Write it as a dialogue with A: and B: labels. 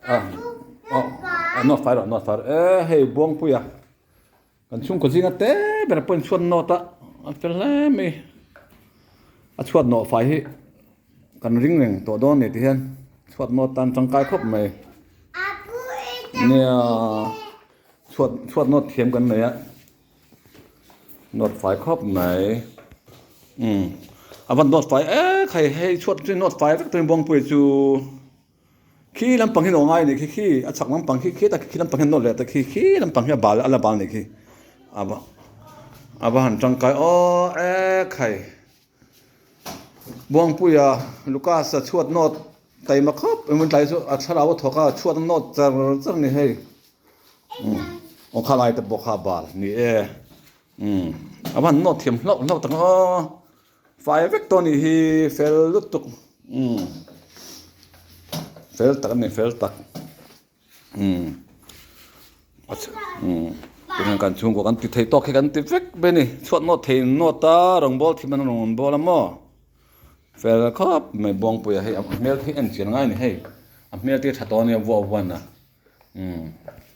A: A nawt fai rawh, a nawt fai rawh. E hei Buangpuia kan chhungkaw zinga te ber pawhin chhuat nawt a, a fel hle mai. A chhuat nawh fai hi kan ring reng tawh dawn ni tihian chhuat nawt tan tangkai khawp mai. Nia chhuat chhuat nawt thiam kan nei a. Nawt fai khawp mai umm a van nawt fai ek hei hei chhuat chu nawt fai vek turin Buangpuia chu khi lampang hi nawh ngai a nih khi khi a chhak lampang khi khi khi lampang hi an nawt leh ta khi khi lampang hi a bal a la bal a nih khi a va a va han tangkai aw ek hei Buangpuia Lucas-a chhuat nawt taima khawp engemaw tlai chu a thlarau a thawk a chhuat a nawt char char a ni hei. Aw kha lai te pawh kha bal ni e umm a van nawt thiam hlauh hlauh tak aw fai vek tawh anih hi fel lutuk umm fel tak ani fel tak umm umm tunah kan chhungkua kan ti thei tawk hi kan ti vek mai a ni chhuat nawt thei nawt a rawngbâwl thim an rawn bawl a maw fel khawp mai Buangpuia hei a hmel hi en chian ngai a ni hei a hmel te hi tha tawh a nia vuah vuan a umm.